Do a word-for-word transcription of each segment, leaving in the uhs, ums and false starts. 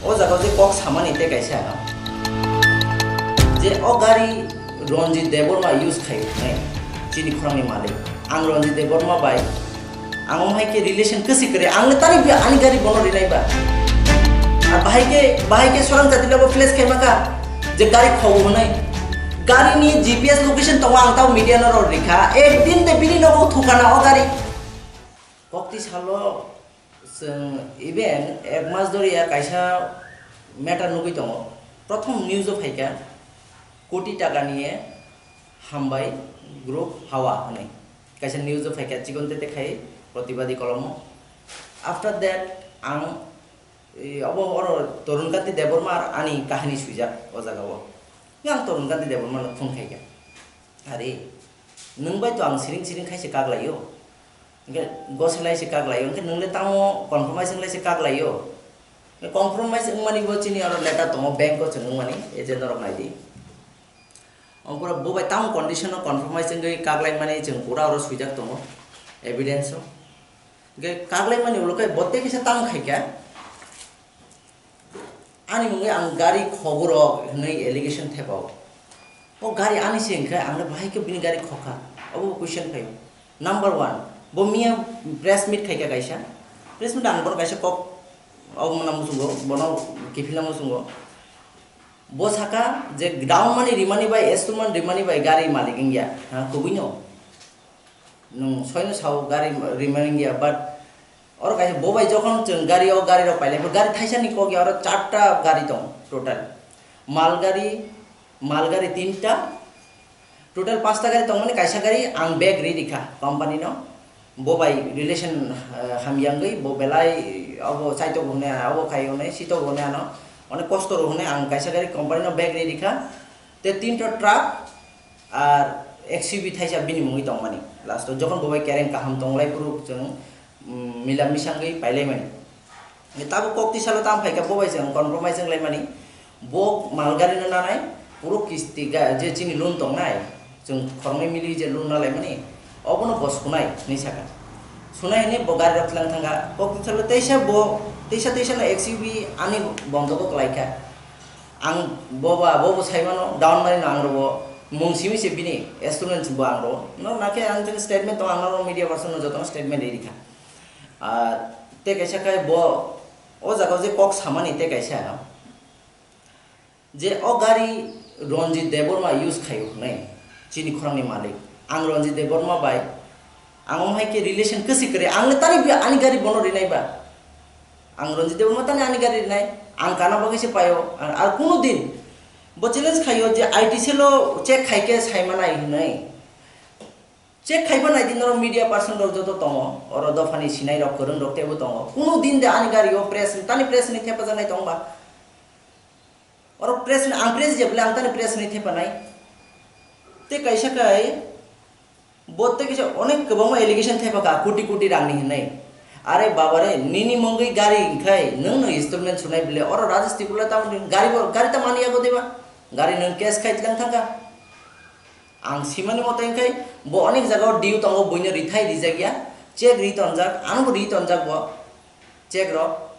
O jaga je kok samani tei kaisa, je o gari Ranjit Debbarma use khai nai, chini khorangni malik. Ang Ranjit Debbarma bai, ang omo hai khe relation kwswi kwrwi. Ang le tani bi ani gari bono rinai ba. Ar bahai khe, bahai khe sorang jati labo flash khai maka je gari khogo hwnwi. Gari ni G P S location tongo, ang tao media no rw rikha. Ekdin de bini nogo thukana o gari. Kokti salo chwng even ek mas doriya kaisa matter nugwi tongo. Prothom news o phaikha, koti taka niye hambai group hawa hwnwi. Kaisa news o phaikha, chikon tete khai protibadi kolomo. After that, ang, e, obo oro Tarun Kanti Debbarma ar ani kahani swijak o jaga o. Yang Tarun Kanti Debbarma no phone khaikha. Are, nwng bai to ang siring siring khai se kak laio. Hwnkhe gose lai se kak laio. Hwnkhe nwng le tamo compromise wng lai se kak laio. Hwnkhe compromise wngmani bo chini oro letter tongo, bank o chwng wngmani, agent norok nai di. Ongkora bo bai tamo condition o compromise wngwi kak laimani chwng pura oro swijak tongo, evidence o. Hwnkhe kak laimani ulo khe bo tei kisa tamo khaikha. Ani mungwi ang gari khogorok hwnwi allegation thepao. O gari ani se hwnkhe ang le bahai khe bini gari khokha? Obo bo question phaio. Number one, bo miya press meet khaikha kaisa. Press meet ang bono kaisa kok, obo mwnang muchungo, bono kiphilna muchungo. Bo saka je down money rimani bai, installment rimani bai gari malik wngya, ha, kubui no. Nwng soino sao gari rimani wngya, but oro kaisa bo bai jokhon chwng gari o gari rok pailai, gari thaisa ni kok ya, oro charta gari tong total. Mal gari, mal gari tinta, total pasta gari tongmani, kaisa gari ang bag ri rikha company no. Bo bai relation, eh, hamya wngwi bo belai abo chaitok hwnwi, abo khai hwnwi, sitok hwnwi ano, onek kosto rw hwnwi ang kaisa gari company no bag ri rikha. Te tinta truck, ar X U V thaisa bini mungwi tongmani. Last o jokhon bo bai kereng kaham tonglai phuru chwng, mm, mila misangwi pailaimani. Tabuk kok tisalo tamo phaikha, bo bai chwng compromise wnglaimani. Bo malgari no nanai, puro kisti ga-, je chini loan tongnai, chwng khoroknwi mili je loan nalaimani, obono bo sunai hinwi saka. Sunai hinwi bo gari rok tlang thangkha. Kok tisalo teisa bo, teisa teisa no X U V ani bondok o kwlaikha. Ang bo ba, bo bo sai mano, down mari no ang rogo, mung simi se bini, student bo ang rogo. No, na khe ang jani statement tong, ang no media person no joto no statement ri rikha. Ah, te kaisa khai bo, o jaga o je kok samani te kaisa, je o gari Ranjit Debbarma use khaio hwnwi, chini khorangni malik. Ang Ranjit Debbarma bai, ang omo hai khe relation kwswi kwrwi, ang le tani bi ani gari bono rinai ba. Ang Ranjit Debbarma tani ani gari rinai, ang kana bagwi se paio, ar, ar kunu din bo challenge khaio je I T cell o check khai khe sai manai hwnwi. Check khaiba nai di norok media person rok joto tongo, oro dophani sinai rok, kwrwng rok teibo tongo. Kunu din de ani gari o press, tani press ni thepajaknai tong ba? Oro press ni, ang press je bole ang tani press ni thepanai. Te kaisa kai, bo te kaisa onek kwbangma allegation thepaka, koti koti rang ni hinwi. Are baba re, nini mungwi gari hinkhai, nwng no installment sunai bole, oro Rajesh Tripura tamo gari bo, gari ta mani yago deba? Gari nwng cash khai tlang thangka. Ang simani moto hinkhai, bo onek jaga o due tongo, buino rithai rijak ya, check ri tonjak, ano bo ri tonjak bo, check rok.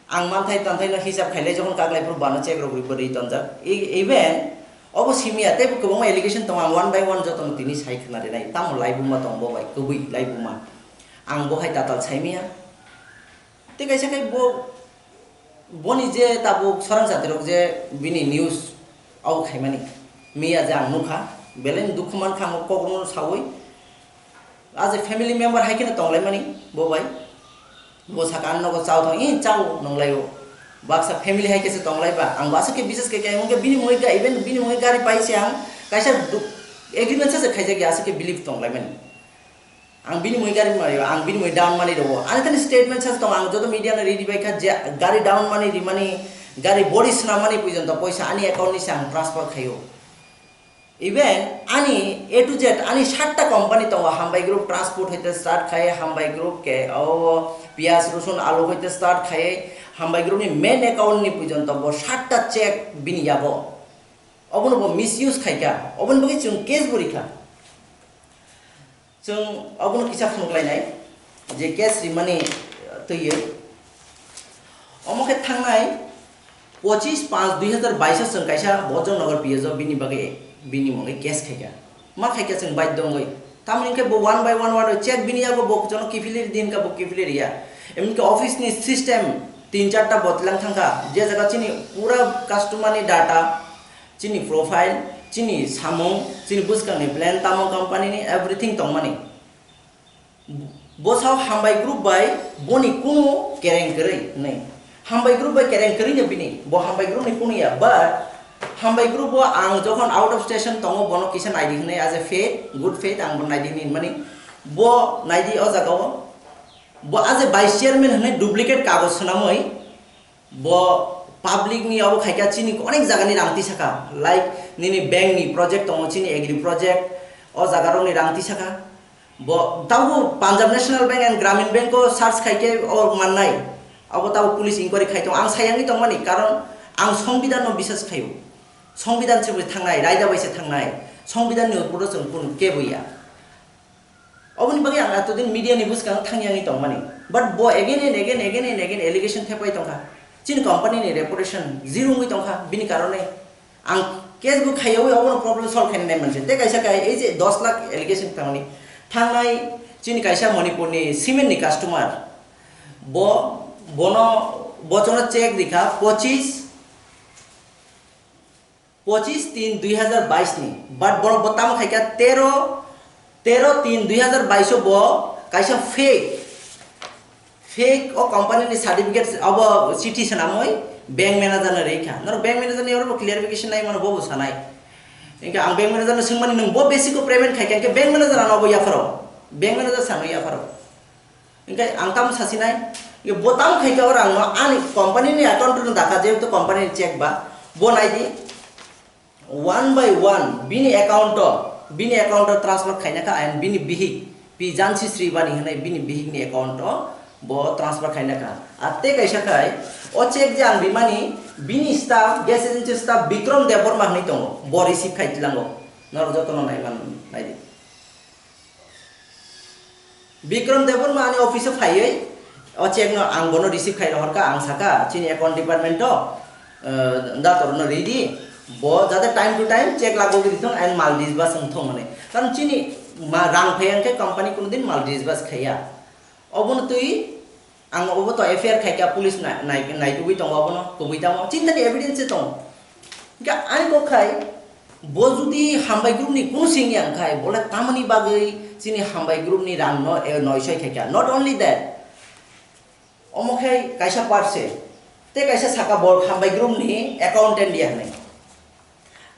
Ang manthai tanthai no hisab khailai, jokhon kaklai phuru bano check rok ri tonjak. E-, even obo simi ya, teibo kwbangma allegation tongo, ang one by one jotono tini sai khna rinai, tamo laibuma tong bo bai, kwbwi laibuma. Ang bo hai tatal saimaya. Tei kaisa khai bo, boni je tabuk sorang jati rok je bini news au khaimani, miya je ang nukha, belai ni dukhu mankha ang o kok rok no saui. As a family member hai kheno tonglaimani bo bai. Bo saka, "Ang nogo chao thang, i chao," nonglaio. Baksa family hai khe se tonglai ba. Ang bo aswk khe bises khe khe, hwnkhe bini mungwi ga-, even bini mungwi gari pai se ang kaisa du-, agreement sa se khaijak ya, aswk khe believe tonglaimani. Ang bini mungwi gari mario, ang bini mungwi down money rogo. Ani thani statement sa se tong, ang joto media no ready bai kha je gari down money rimani, gari body swnamani porjonto poisa ani account ni se ang transfer khaio. Even ani A to Z, ani satta company tongo, Hambai Group Transport hoite start khai, Hambai Group ke o piyaj, rosun, alu hoite start khai, Hambai Group ni main account ni porjonto bo satta check bini yago. Obono bo misuse khaikha, oboni bagwi chwng case bo rikha. Chwng obono kisa phunuk lainai je case rimani, uh, twiwi. Omo khe thangnai Pochis panch dui hazar bais o chwng kaisa Bojong Nagar P S o bini bagwi, bini mungwi case khaikha. Ma khaikha chwng baidhyo wngwi. Tamoni hwnkhe bo one by one, one by check bini yago bo jono kiphilwi din ka bo kiphilwi riya. Eminke office ni system tin charta botlang thangkha. Je jaga chini pura customer ni data, chini profile, chini samung, chini bwskang ni plan, tamo company ni everything tongmani. Bo sao hambai group bai boni kunu kereng kwrwi hwnwi. Hambai group bai kereng kwrwi no bini, bo hambai group ni kunu ya, but hambai group bo ang jokhon out of station tongo, bono kisa naidi hwnwi, as a faith, good faith, ang bo naidi hwnwi mani. Bo naidi o jaga o, bo as a vice chairman hwnwi duplicate kagoj swnamwi, bo public ni obo khaikha, chini onek jaga ni rang tisakha, like nini bank ni project tongo, chini agri project, o jaga rok ni rang tisakha. Bo tabuk Punjab National Bank and Gramin Bank o search khaikhe o mannai. Abo tabuk police inquiry khai tongo. Ang sayangwi tongmani, karon ang Songbidan no bisas khaio. Songbidan se bai thangnai, raida bai se thangnai. Songbidan ni upor o chwng kunu kebo ya. Oboni bagwi ang atodin media ni bwskango thangyangwi tongmani. But bo again and again, again and again allegation thepai tongkha. Chini company ni reputation zero wngwi tongkha, bini karone. Ang case bo khaiyawi obono problem solve khainai manse. Tei kaisa kai ei je dos lakh allegation tangmani. Thangnai chini kaisa Manipur ni cement ni customer. Bo, bono, bochono check rikha pochis, pochis tin dui hazar bais ni. But borok bo tamo khaikha tero, tero tin dui hazar bais o bo kaisa fake, fake o company ni certificate obo chithi swnamwi bank manager no rikha. Norok bank manager ni oro bo clarification nai mano, bo bo sanai. Hingke ang bank manager no swngmani, "Nwng bo basic o payment khaikha?" Hingke bank manager ano obo yapharo. Bank manager sano yapharo. Hingke ang tamo sasinai, hingke bo tamo khaikha o rang no ani company ni account no dakha, jehetu company ni check ba, bo naidi. One by one bini account o, bini account o transfer khaina kha, and bini bihik, Pi Jansi Sribani hinwi bini bihik ni account o bo transfer khaina kha. Ar tei kaisa khai, o check je ang rimani, bini staff, gas agency staff Bikram Debbarma hinwi tongo, bo receive khai tilango. Norok jotono naiman naidi. Bikram Debbarma ani office o phaiwi o check no ang bono receive khai rohorkha, ang sakha chini account department o, eh, dator no ridi, bo jate time to time check lagogwi rithong and mal disburse wngthong hwnwi. Karon chini ma-, rang phai hwnkhe company kunudin mal disburse khaiya. Obono twi ang obo to F I R khaikha, police na-, nai-, naitugwi tongo obono, kubui tamo, chini thani evidence se tongo. Hingke ani kok khai, bo jodi hambai group ni kunu sing yang khai, bole tamoni bagwi chini hambai group ni rang no, eh, noisoi khaikha. Not only that, omo khai kaisa parse, tei kaisa saka bo hambai group ni accountant ya hinwi.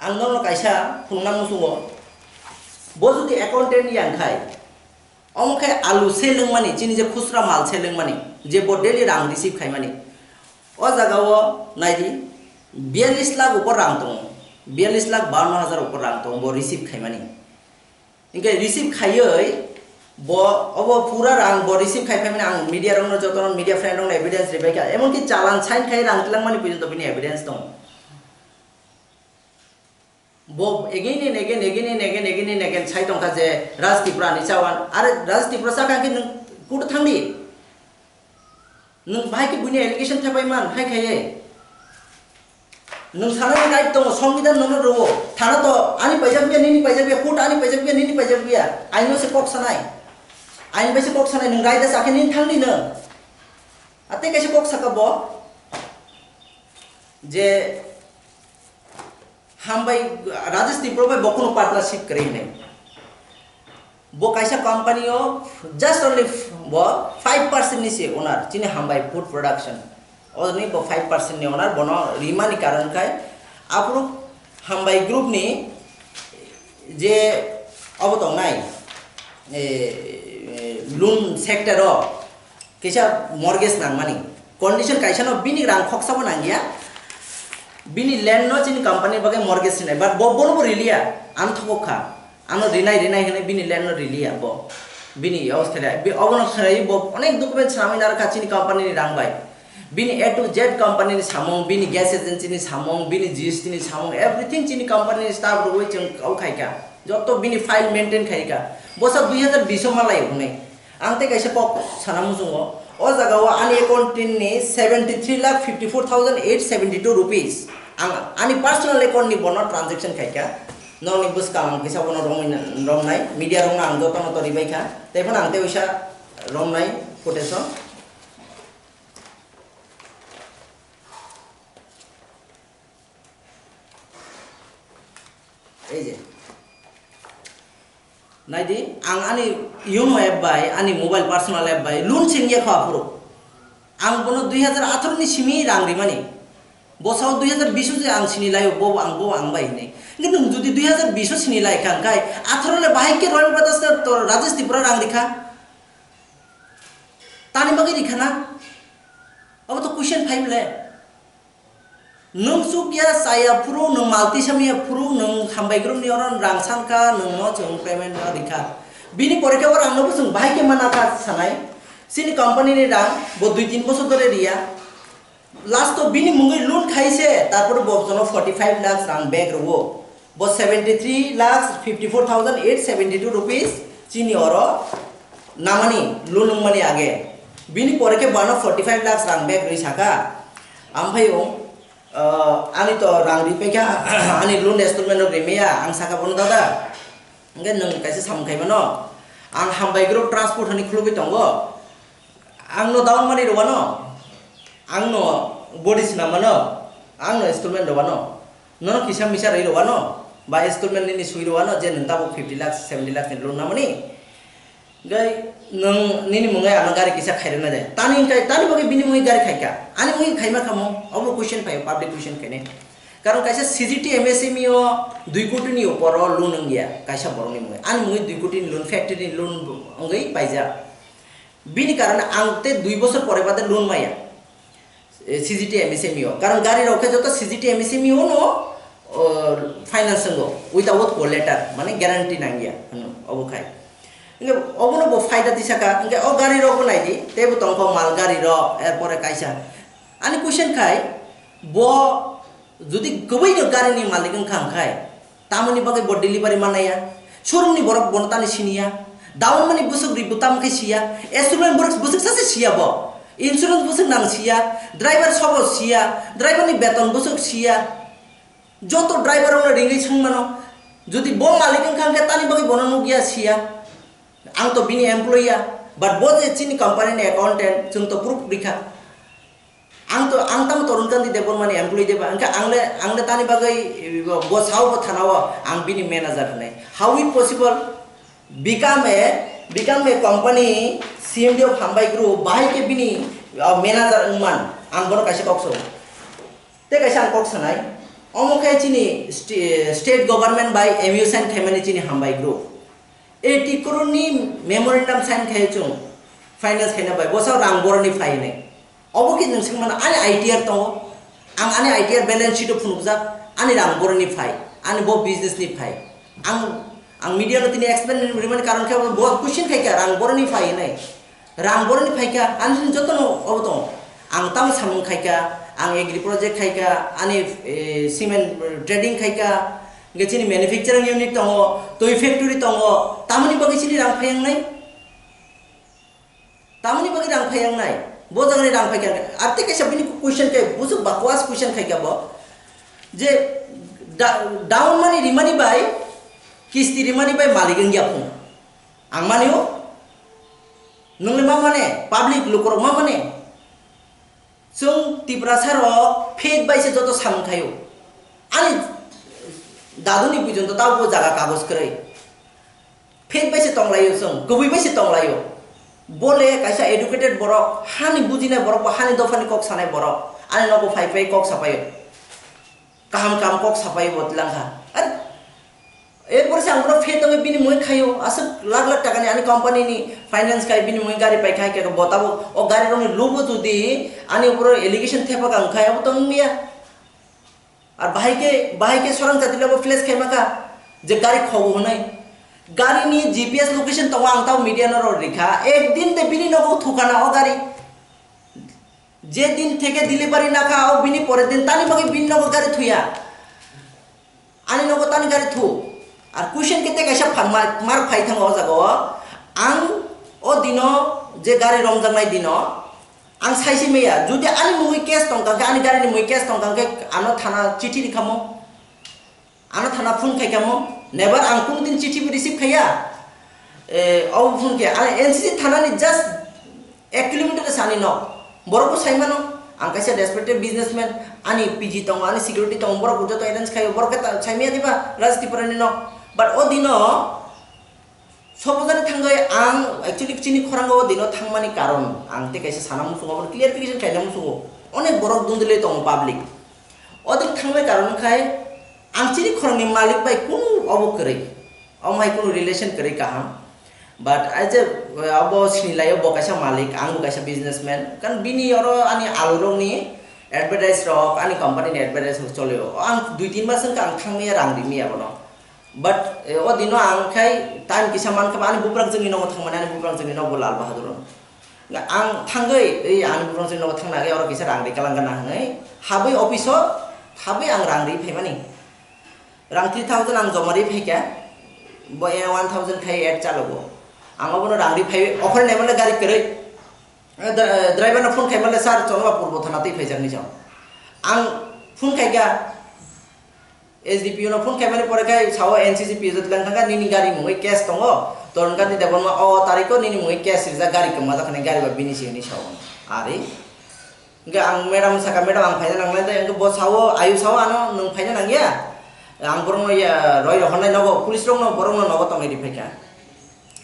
Ang nono kaisa phunukna muchungo, bo jodi accountant ya wngkhai, omo khe alu se lwngmani, chini je khusra mal se lwngmani, je bo daily rang receive khaimani, o jaga o naidi, biyallis lakh upor rang tongo, biyallis lakh bawanno hajar upor rang tongo bo receive khaimani. Hinkhe receive khaiwi bo obo pura rang bo receive khai phaimani, ang media rokno, jotono media friend rokno evidence ribaikha, emonki challan sign khai rang twlangmani porjonto bini evidence tongo. Bo again and again, again and again, again and again sai tongkha je Raj Tripura ni chawan. Are Raj Tripura sakha khe nwng court o thangdi. Nwng bahai khe buini allegation thepai man, hai khaiye. Nwng sanani right tongo, Songbidan nono rwo. Thana to ani paijak biya, nini paijak biya, court ani paijak biya, nini paijak biya. Aino se kok sanai. Ain bai se kok sanai, nwng right asa khe nini thangdi nwng. Atei kaisa kok saka bo. Je Hambai, Rajesh Tripura bai bo kunu partnership kwrwi hinwi. Bo kaisa company o just only f-, bo five percent ni se owner, chini Hambai Food Production. Oni bo five percent ni owner, bono rimani karon khai aphuru Hambai Group ni je obo tongnai, eh, eh, loan sector o, kisa mortgage nangmani. Condition kaisa no bini rang khoksa bo nangya. Bini land no chini company bagwi mortgage sinai. But bo, bono bo riliya. Ang thokok kha. Ano rinai, rinai hinwi bini land no riliya bo. Bini awos khlai. Bi, obono khlai bo onek document samwi narwkha chini company ni rang bai. Bini A to Z company ni samung, bini gas agency ni samung, bini G S T ni samung, everything chini company ni staff rwwi chwng kau khaikha. Jotto bini file maintain khaikha. Bosa dui hazar bish o malai hwnwi. Ang tei kaisa kok sana muchungo, O jaga o ani account ni seventy three lakh fifty four thousand eight seventy two rupees. Ang ani personal account ni bono transaction khaikha. Nokni bwskang ang kisa bono romwi na-, romnai. Media rokno ang jotono to ribaikha. Tei phano ang tei uisa romnai footage o. Ei je. Naidi, ang ani Yono app bai, ani mobile personal app bai, loan sengya kho aphuru. Ang bono dui hajar atharo ni simi rang rimani. Bo sao dui hajar bish o je ang sini laio, bo ang, bo ang bai hinwi. Kintu nwng jodi dui hajar bish o sini lai kha, hwnkhe atharo le bahai khe Royal Brothers no to Rajesh Tripura rang rikha. Tani bagwi rikha na? Abo to question phai bole. Nwng chukya chaya phuru, nwng malti samya phuru, nwng hambai group ni oro rang sankha, nwng no chwng payment no rikha. Bini pore khe oro ang no bo chwng bahai khe mana kha sanai. Chini company ni rang bo dui tin bosor dhore riya. Last o bini mungwi loan khai se, tarpore bo jono forty five lakhs rang back rwo. Bo seventy three lakhs fifty four thousand eight seventy two rupees chini oro namani, loan wngmani age. Bini pore khe bono forty five lakhs rang back rwi saka. Amphai o, ah, ani to rang ripai kha, ani loan installment rok rimaya, ang saka bono, "Dada, hwnkhe nwng kaisa samung khai mano, ang hambai group transport hani khulugwi tongo." Ang no down mani rwano, ang no body swnam mano, ang no installment rwano, nono kisa misa rwi rwano, ba installment nini swi rwano je nwng tabuk fifty lakhs, seventy lakhs ni loan namani. Gai nwng nini mungwi ano gari kisa khairwna de. Tani hwnkhe, tani bagwi bini mungwi gari khaikha. Ani mungwi khaima khamo, obo question phaio, public question khainai. Karon kaisa C G T M S M E o dui koti ni upor o loan wngya, kaisa borok ni mungwi. Ani mungwi dui koti ni loan, factory ni loan wngwi paijak. Bini karone ang tei dui bosor pore bade loan maya, eh, C G T M S M E o. Karon gari rok khe joto C G T M S M E o no, o, finance wngo, without collateral, mane guarantee nangya, hwno, obo khai. Hwnkhe obono bo phaida tisa kha, hwnkhe o gari rok bo nai di, tei bo tongkho mal gari rok, er pore kaisa. Ani question khai, bo jodi kwbwi no gari ni malik wngkha hwnkhe, tamoni bagwi bo delivery manaya? Showroom ni borok bono tani siniya? Down mani bwswk ri bo tamo khe siya? Installment borok bwswk sacha siya bo? Insurance bwswk nang siya? Driver sobo siya? Driver ni beton bwswk siya? Joto driver rokno ringwi swng mano. Jodi bo malik wngkha hwnkhe tani bagwi bono nukya siya? Ang to bini employee ya, but bo je chini company ni accountant, chwng to proof rikha. Ang to, ang tamo Torun Kanti Debbarma ni employee de ba, hwnkhe ang le, ang le tani bagwi bo, bo sao bo thana o ang bini manager hwnwi. How it possible? Become a, become a company C M D of Hambai Group, bahai khe bini, uh, manager wngman, ang bono kaisa kok sao. Tei kaisa ang kok sanai, omo khe chini sti-, state government bai M O U sign khaimani chini Hambai Group. Eighty crore ni memorandum sign khai chwng finance khaina bai, bwsao rang boroni phai hinwi. Obo khe nwng swng mano, ani I T R tongo, ang ani I T R balance sheet o phunukjak, ani rang boroni phai, ani bo business ni phai. Ang, ang media no tini explain rimani karon khe bo question khai kha, rang boroni phai hinwi. Rang boroni phai kha, ani joto no obo tongo. Ang tamo samung khai kha, ang agri project khai kha, ani, eh, cement trading khai kha, hwnkhe chini manufacturing unit tongo, twi factory tongo, tamoni bagwi chini rang phai wngnai? Tamoni bagwi rang phai wngnai? Bo jagani rang phai kha. Ar tei kaisa bini question khe, bwswk bakwas question khai kha bo. Je da-, down money rimani bai, kisti rimani bai malik wngya phung. Ang mani o? Nwng le ma mane? Public lukurok ma mane? Chwng Tiprasa rok fake bai se joto samung khaio. Ani daduni puijon to tabo jaga kagoj kwrwi. Fake bai se tonglaio chwng, kwbwi bai se tonglaio. Bo le kaisa educated borok, hani bujinai borok, bo hani dophani kok sanai borok. Ani nogo phai phai kok sapaio. Kaham kaham kok sapai bo tlang kha. Ar, erpore se ang bono phet tongwi bini mui khaio, aswk lakh lakh takani ani company ni finance khai bini mui gari pai khai khe bo tabo o gari rokni lubo jodi ani upor allegation thepa kang khai abo tong wngya. Ar bahai khe, bahai khe sorang jatila bo flash khai maka je gari khogo hwnwi. Gari ni G P S location tongo ang tabo media no rw rikha, ek din de bini nogo thukana o gari. Je din theke delivery nakha, o bini pore din tani bagwi bini nogo gari thuya. Ani nogo tani gari thu. Ar question kete kaisa phan mar, mar phai thango o jaga o. Ang o dino je gari romjaknai dino, Ang saisi maya, jodi ani mungwi case tongkha khe, ani gari ni mungwi case tongkha khe, ano thana chithi rikhamo, ano thana phone khaikamo, never ang kunu din chithi bo receive khaiya. Eh, obo phone khe, ani N C C thana ni just ek kilometer se ani nok. Borok bo saimano, ang kaisa respected businessman, ani P G tongo, ani security tongo, borok bo joto arrange khaio, borok khe ta-, saimaya diba Raj Tripura ni nok. But o dino, Sobojani thangwi ang actually chini khorang o dino thangmani karon ang tei kaisa sana muchungo, obo clarification khaina muchungo. Onek borok dundulwi tongo public. O din thangnai karon khai ang chini khorang ni malik bai kunu obo kwrwi. Omo hai kunu relation kwrwi kaham. But I je, uh, obo sinilaio bo kaisa malik, ang bo kaisa businessman. Kan bini oro ani alurok ni advertise rok, ani company ni advertise rok cholio. Ang dui tin mas wngkha ang thangmaya rang rimiya bono. But, eh, o dino ang khai time kisa mankha ba ani buprang jwngni nogo thangmani, ani buprang jwngni nogo Lal Bahadur. Nga ang thangwi, ei ani buprang jwngni nogo thangna agwi oro kisa rang ri kalang gana hwnwi habwi office o habwi ang rang ri phaimani. Rang three thousand ang joma ri phaikha, bo e one thousand khai add chalogo. Ang obono rang ri phaiwi offer naimale gari kwrwi. Eh, dra-, eh, driver no phone khaimale, "Sir, chwngno Purbo Thana twi phaijakni chwng." Ang phone khaikha, S D P O no phone khaimani pore khai sao, "N C C P O jwt lang thangkha, nini gari mungwi case tongo, Torun Kanti Debbarma o tariko nini mungwi case rijak, gari kwmajak hwnwi gari ba bini si hwnwi sao." Ari hwnkhe ang madam saka, "Madam, ang phaina nangnai de," hwnkhe bo sao, ayu sao, "Ano nwng phaina nangya, ang borokno ya roi rohornai nogo, police rokno borokno nogo tongwi ri phaikha."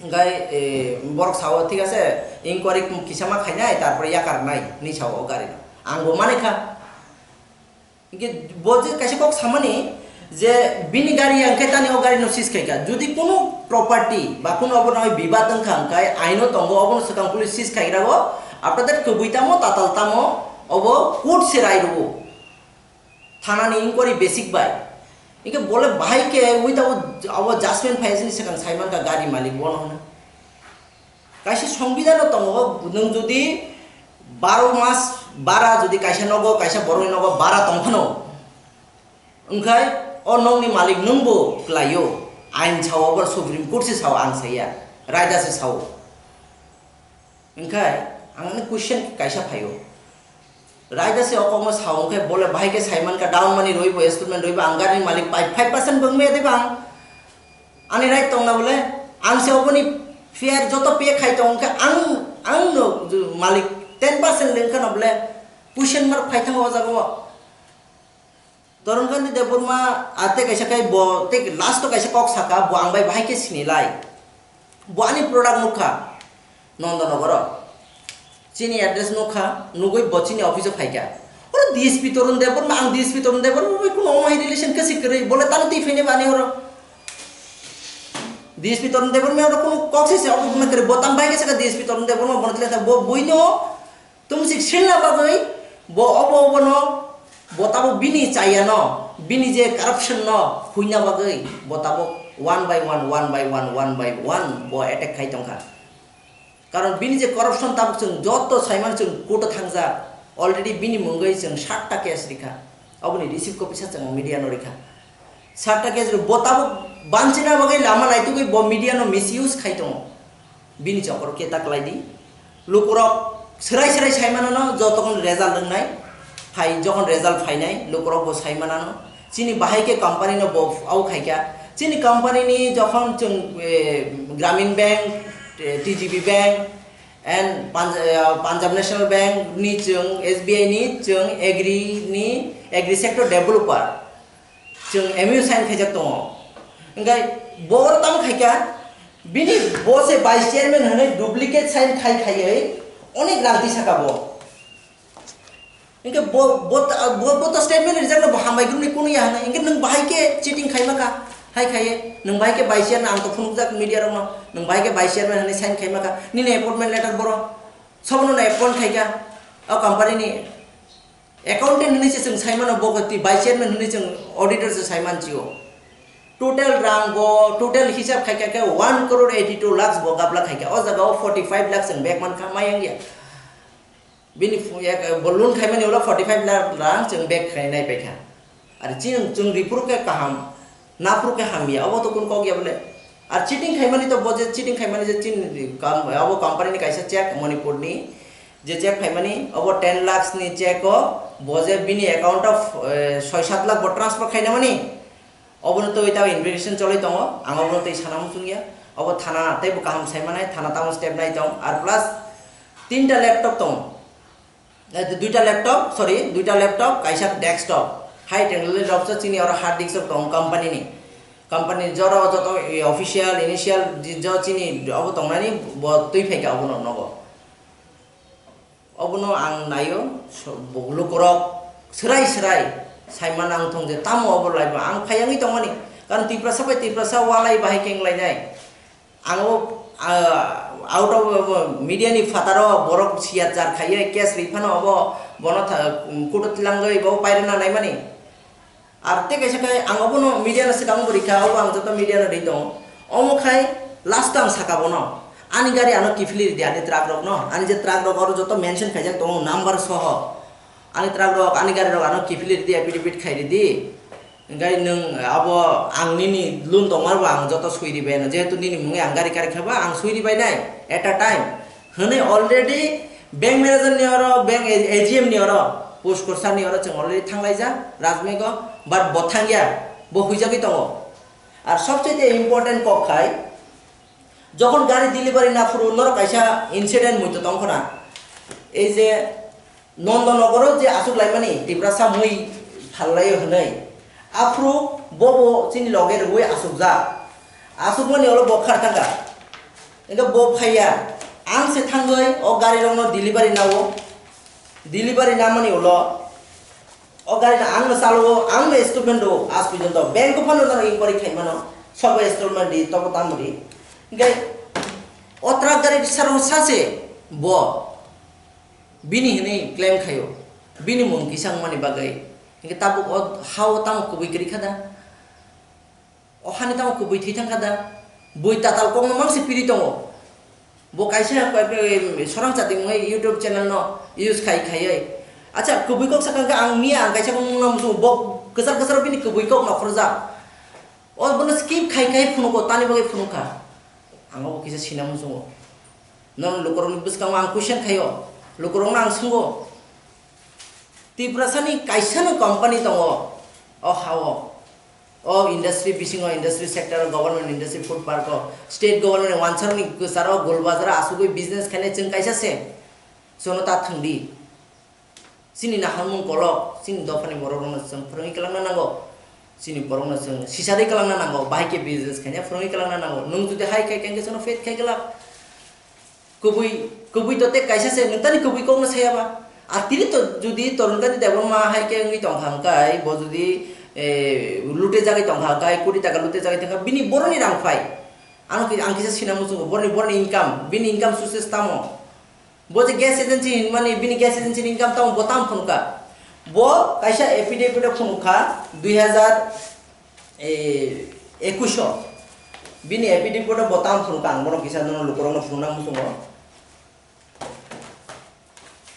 Hwnkhe, eh, borok sao, "Thik ase, inquiry kisa ma khainai, tarpore yakarnai," hwnwi sao o gari no. Ang bo manikha. Hingke bo je kaisa kok samani je bini gari ya hingke tani o gari no seize khaikha. Jodi kunu property ba kunu obo no bibad wngkha hingke aino tongo obono swkang police seize khaigrago. After that kwbwi tamo tatal tamo obo court se rai rwo. Thana ni inquiry basic bai. Hingke bole bahai ke without abo judgment phai sini swkang sai mankha gari malik bono hwnwi. Kaisa songbidano tongo, nwng jodi baro mas bara jodi kaisa nogo, kaisa borokni nogo bara tong phano, wngkhai o nokni malik nwngbo kwlaio, ain sao, obo Supreme Court se sao, ang saiya, raida se sao. Wngkhai ang ani question kaisa phaio. Raida se o kokno sao, wngkhe bole bahai khe sai mankha, down money roibo, installment roibo, ang gari ni malik pai five percent bo wngmaya de bang? Ani right tongna bole, ang se oboni fair joto pay khai tong, wngkhe ang, ang no malik ten percent le wngkha no bole, question mark phai thango o jaga o. Torun Kanti Debbarma, a, tei kaisa khai bo, tei last o kaisa kok saka, bo ang bai bahai khe sinilai. Bo ani product nukha, Nondonogoro. Chini address nukha, nugui bo chini office o phaikha. Oro D S P Torun Debbarma, ang D S P Torun Debbarma bai kuno omo hai relation khe si kwrwi, bole tamo twi phainai bani oro. D S P Torun Debbarma oro kuno kok se se omo kwrwi, bo tam bai khe saka D S P Torun Debbarma, bono tile bo buino Tumsik silna bagwi bo obo obono, bo tabuk bini chayano, bini je corruption no huina bagwi bo tabuk one by one, one by one, one by one bo attack khai tongkha. Karon bini je corruption tabuk chwng joto saiman chwng court o thangjak, already bini mungwi chwng satta case rikha. Oboni receipt copy sa chwng media no rikha. Satta case rok bo tabuk banchina bagwi lama naitugwi bo media no misuse khai tongo. Bini chokor khe ta kwlai di. Lukurok swrai swrai sai manano jotokhon result wngnai. Phai jokhon result phainai lukurok bo sai manano. Chini bahai khe company no bo au khaikha. Chini company ni jokhon chwng, eh, Gramin Bank, eh, T G B Bank, and Punj-, eh, Punjab National Bank ni chwng, S B I ni chwng, agri ni, agri sector developer chwng M O U sign khaijak tongo. Hingkhe bo oro tamo khaikha, bini bo se vice chairman hwnwi duplicate sign khai khaiwi onek rang tisaka bo. Hingke bo, bo ta-, bo, bo to statement rijak no bo hambai group ni kunu ya hwnwi. Hingke nwng bahai khe cheating khai maka, hai khai, nwng bahai khe vice chairman, ang to phunukjak media rok no, nwng bahai khe vice chairman hwnwi sign khai maka, nini appointment letter boro, sobo no appoint khai kha, o company ni accountant hwnwi se chwng sai mano, bo khe vice chairman hwnwi chwng auditor se sai man chio. Total rang bo, total hisab khai kha khe one crore eighty two lakhs bo gabla khai kha, o jaga o forty five lakhs chwng bag man kha, mayang ya. Bini phu-, yak, bo loan khaimani ulo forty five lakh rang chwng bag khainai paikha. Ar chini chwng riphuru khe kaham, naphuru khe hamya, obo to kun kok ya bole. Ar cheating khaimani to bo je cheating khaimani je chini kam, abo company ni kaisa check Manipur ni, Je check phaimani, obo ten lakhs ni check o, bo je bini account o, eh, soi sat lakh bo transfer khainamani, obono twi tamo investigation cholwi tongo, ang obono twi sana muchungya. Obo thana teibo kaham saimanai, thana tamo step nai tong, ar plus tinta laptop tongo. Eh, duita laptop, sorry, duita laptop, kaisa desktop. High technology rok se chini oro hard disk rok tongo company ni. Company ni jora o joto, eh, official, initial, je-, jo chini obo tongnani bo twi phaikha obono nogo. Obono ang naio, so-, bo-, lukurok swrai swrai saimana wng thong je tamo obo laibo ang phai wngwi tongmani. Karon Tiprasa bai Tiprasa walai bahai khe wnglainai. Ang o, ah, out of, ah, media ni phataro borok siya jar khaiye case ri phano obo bono tha-, kutu tilangwi bo pairwna naimani. Ar tei kaisa khe ang obono media no swkang bo rikha, obo ang joto media no ri tongo. Omo khai last o ang saka bono, ani gari ano kiphilwi ridi, ani truck rok no, ani je truck rok oro joto mention khaijak tongo number soho. Ani truck rok, ani gari rok ano kiphilwi ridi, affidavit khai ridi. Hingke nwng abo ang nini loan tongmarbo ang joto sui ribai no, jehetu nini mungwi ang gari kari khaba ang sui ribai nai at a time. Hwnwi already bank manager ni oro, bank A G M ni oro, post kwchar ni oro chwng already thanglaijak Rajmego, but bo thangya, bo huijagwi tongo. Ar sobchete important kok khai, jokhon gari delivery na phuru norok kaisa incident muitu tongkhona, ei je Nondonogoro je aswk laimani Tiprasa mui phallaio hwnwi, aphuru bobo chini loge rwui aswkjak. Aswkmani ulo bo khar thangkha. Hingke bo phaiya, ang se thangwi o gari rokno delivery nao. Delivery namani ulo o gari no ang no chalo, ang no installment do, as porjonto bank o phano no inquiry khai mano, sobo installment di, tobo tamo di. Hingke o truck gari saro sase bo bini hinwi claim khaio, bini mung kisa wngmani bagwi. Hingke tabuk o ha o tamo kubui kwrwi kha da? O hani tamo kubui thwi thangkha da? Bui tatal kokno mangsi piri tongo. Bo kaisa, em, sorang chati mungwi YouTube channel no use khai khaiwi. Acha, kubui kok sakha khe ang miya ang kaisa mung no muchungo, bo kwchar kwchar bini kubui kok nokhorjak. O bono skip khai khai phunugo, tani bagwi phunukha. Ang obo kisa sina muchungo. Nono lukurokni bwskango ang question khaio, lukurokno ang swngo. Tiprasani kaisano company tongo o ha-o. O industry bisingo, industry sector o, government industry, food park o, state government ni wansarokni kwcharo Golbazar o asugwi business khainai chwng kaisa se. Chwngno ta thwngdi. Chini naharmung kolok, chini dophani borok rokno chwng phwrwngwi kwlangna nango. Chini borokno chwng sisadwi kwlangna nango, bahai khe business khaina phwrwngwi kwlangna nango. Nwng jodi hai khai khe, hwnkhe chwngno fail khai kwlak. Kubui, kubui to tei kaisa se, nwng tani kubui kokno saya ba. A tini to jodi Torunkanti Debbarma hai khe wngwi tongkha hwnkhe, bo jodi, eh, lute jagwi tongkha hwnkhe, koti taka lute jagwi tongkha, bini boroni rang phai. Ano ki-, ang kisa sina muchungo, boroni, boroni income, bini income sources tamo? Bo je gas agency hinmani, bini gas agency ni income tamo, bo tamo phunukha? Bo kaisa affidavit o phunukha, dui hazar, eh, ekush o. Bini affidavit o bo tamo phunukha, ang bono kisa nono lukurokno phunukna muchungo.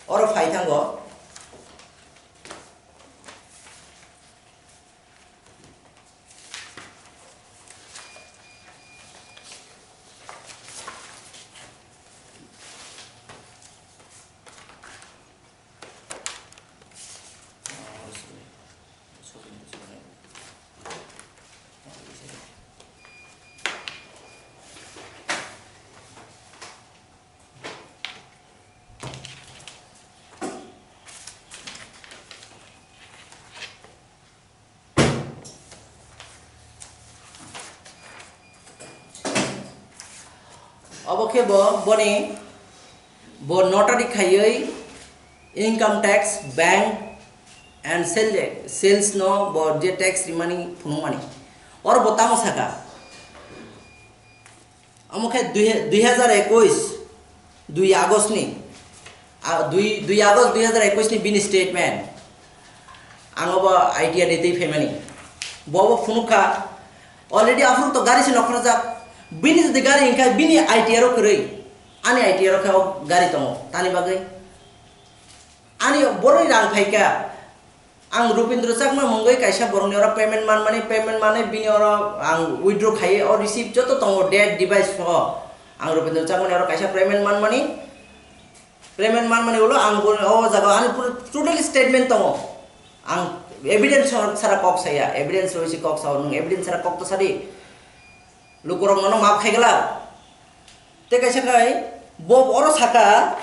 Oro phai thango. Obo khe bo boni, bo notary khaiwi income tax, bank and sale, sales no bo je tax rimani phunukmani. Oro bo tamo saka? Omo khe dui, dui hazar ekush, dui August ni, a, dui, dui August dui hazar ekush ni bini statement. Ang obo idea de twi phaimani. Bo bo phunukha, already aphuru to gari se nokhorjak. Bini jodi gari hwnkha, bini I T R o kwrwi. Ani I T R o khe o gari tongo. Tani bagwi? Ani boroni rang phaikha. Ang Rupendra Chakma mungwi kaisa borokni oro payment manmani, payment manwi bini oro ang withdraw khaiwi o receipt joto tongo, date, device soho. Ang Rupendra Chakmani oro kaisa payment manmani, Payment manmani ulo ang bo o jaga ani pura totally statement tongo. Ang evidence sara kok saya, evidence roi se kok sao, nung evidence sara kok to sadi. Lukurok nono maaf khai glak. Te kaisa khai bo oro saka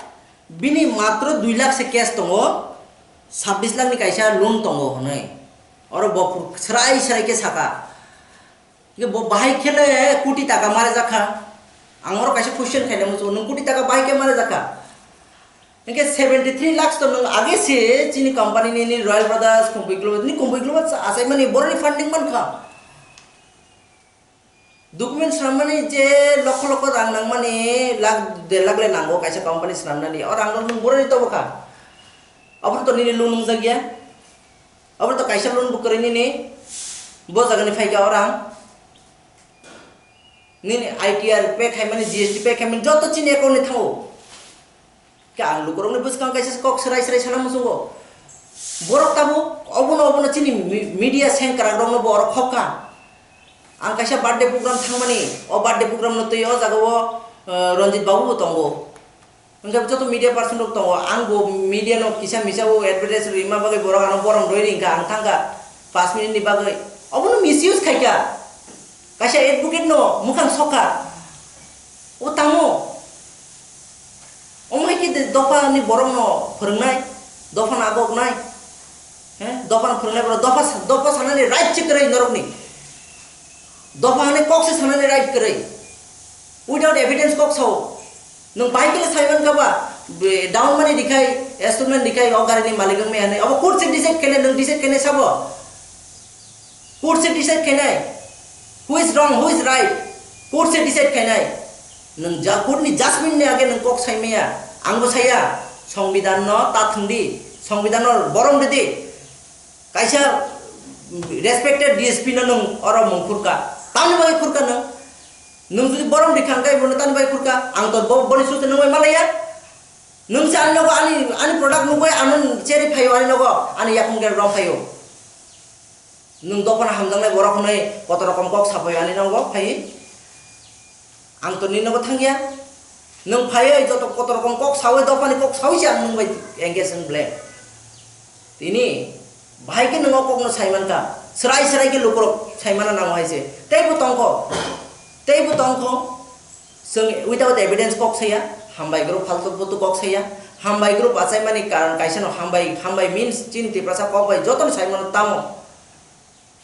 bini matro dui lakh se cash tongo, sabbish lakh ni kaisa loan tongo hwnwi. Oro bo serai serai khe saka. Hingke bo bahai khele koti taka mare jakha. Ang oro kaisa question khaina muchungo, nung koti taka bahai khe mare jakha? Hingke seventy three lakhs to nung age se chini company ni, ni Royal Brothers, Kumbui Global, ni Kumbui Global achaimani boroni funding mankha. Document swnamnani je lokho lokho rang nangmani lakh der lakh le nango kaisa company swnamnani, o rang no nung boroni tobokha. Aboni to nini loan nungjak ya. Aboni to kaisa loan bo kwrwi nini. Bo jagani phaikha o rang. Nini I T R pay khaimani, G S T pay khaimani, joto chini account ni thango. Khe ang lukurokni bwskango kaisa kok serai serai sana muchungo. Borok tabuk obono, obono chini mi-, media sengkrakrokno bo oro khokha. Ang kaisa birthday program thangmani, o birthday program no twi o jaga o, eh, Ranjit babu bo tongo. Hwnkhe joto media person rok tongo, ang bo media no kisa misa o advertise rwima bagwi borok ano borom rwi ringkha, ang thangkha paanch minute ni bagwi. Obono misuse khaikha. Kaisa advocate no mwkhang sokha. O tamo? Omo hai khe de dopha ni borok no phwrwngnai, dopha no agoknai. He? Dopha no phwrwngnai borok, dopha, dopha sanani right se kwrwi norokni. Dopha hwnwi kok se sanani right kwrwi. Without evidence kok sao. Nwng bai kele saiman kaba, be, down money dikhai, installment dikhai, o gari ni malik wng maya hwnwi. Obo court se decide kene, nwng decide kene sabo. Court se decide khainai, who is wrong, who is right, court se decide khainai. Nwng ja, court ni judgment ni age nwng kok sai maya, ang bo saya, songbidan no ta thwng di, songbidan no borom rw di. Kaisa respected D S P no nwng oro mung khurka, tamni bagwi khurka nwng? Nwng jodi borom rikha hwnkhe bono tamni bagwi khurka, ang to bo, boni susi nungwi malaya. Nwng se ani nogo ani, ani product nugwi ano cherwi phaio ani nogo, ani yakung gel rom phaio. Nwng dophano hamjaknai borok hwnwi kotor rokom kok saphai ani nogo phaiwi. Ang to nini nogo thangya. Nwng phaiwi joto kotor rokom kok sawi, dophani kok sawi se ang nwng bai engage wng ble. Tini bahai khe nwng o kokno saimankha. Srai srai khe lukurok saimana nango hai se. Teibo tongkho. Teibo tongkho. Chwng without evidence kok saya, hambai group faltu putu kok saya, hambai group achaimani karon kaisa no hambai, hambai means chini Tiprasa kok bai jotono saimano tamo.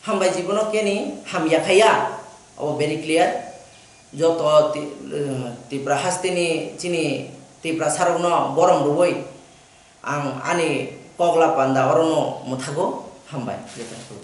Hambai jibono keni hamya khaya, abo very clear. Joto Ti-, eh, Tipra hasteni chini Tiprasa rokno borom rwui ang ani kok la panda orono mwthago, hambai jotono.